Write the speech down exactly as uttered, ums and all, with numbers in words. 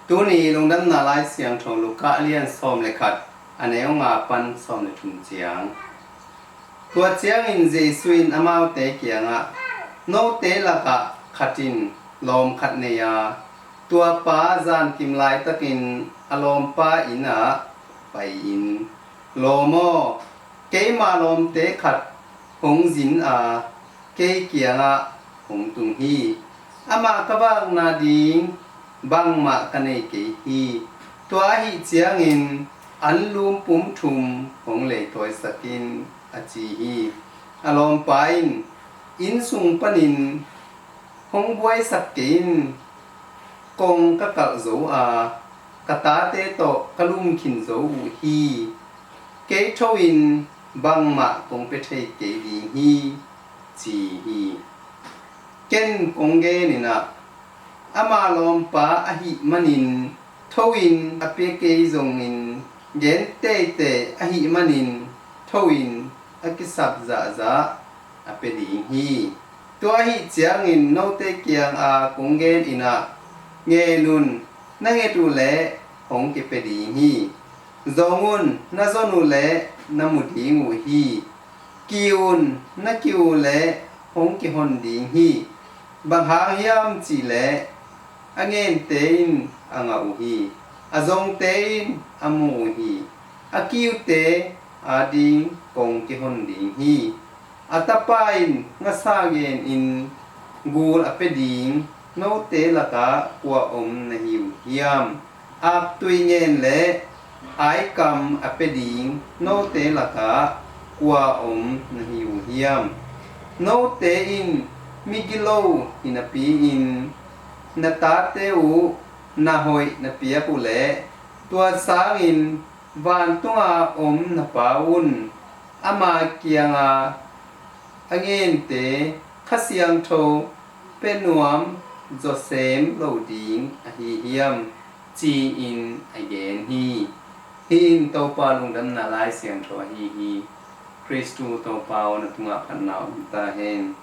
Tuni lungdamna Lai Siangtho Luka a lian sawm le khat, a neu nga pan sawm le thum ciang. Tua ciangin Jesu in amaute kiangah, "Note lakah khat in lawm khat nei a, tua pa zankim laitakin a lawmpa inn ah pai-in, 'Lawm aw, keima lawmte khat hong zin a, kei kiangah hong tung hi. Amah ka vakna ding bangmah ka nei kei hi. Tua ahih ciangin anlum pum thum hong leitawisak in,' a ci hi. A lawmpa in, 'Inn sung panin hong buaisak kei in. Kong ka kalh zo a, ka tate tawh ka lum khin zo uh hi. Kei tho-in bangmah kong pia thei kei ding hi,' ci hi. Ken kong genin ah, ama lawmpa ahih manin tho-in a pia kei zongin, gen teitei ahih manin tho-in a kisap zahzah a pia ding hi. Tua ahih ciangin note kianga kong genin ah, ngen un, na nget uh leh hong kipia ding hi. Zong un, na zon uh leh na mu ding uh hi. Kiu un, na kiu uh leh hong kihon ding hi. Bang hang hiam cih leh, a ngente in a ngah uh hi. A zongte in a mu uh hi. A kiute ading kong kihon ding hi. A tapa in ngasa genin gul a pia ding note lakah kua om na hi uh hiam? Aktui ngen le aikam a pia ding note lakah kua om na hi uh hiam? Note in migilo hi napi-in na tate uh na hoih na piak uh leh, tua sangin vantunga om na Pa un ama kianga a ngente Kha Siangtho pia nuam zawsem lo ding ahi hiam, ci-in a gen hi. Hih in Topa lungdamna Lai Siangtho ahi hi. Khristu Topa aw, na tungah phatna om ta hen.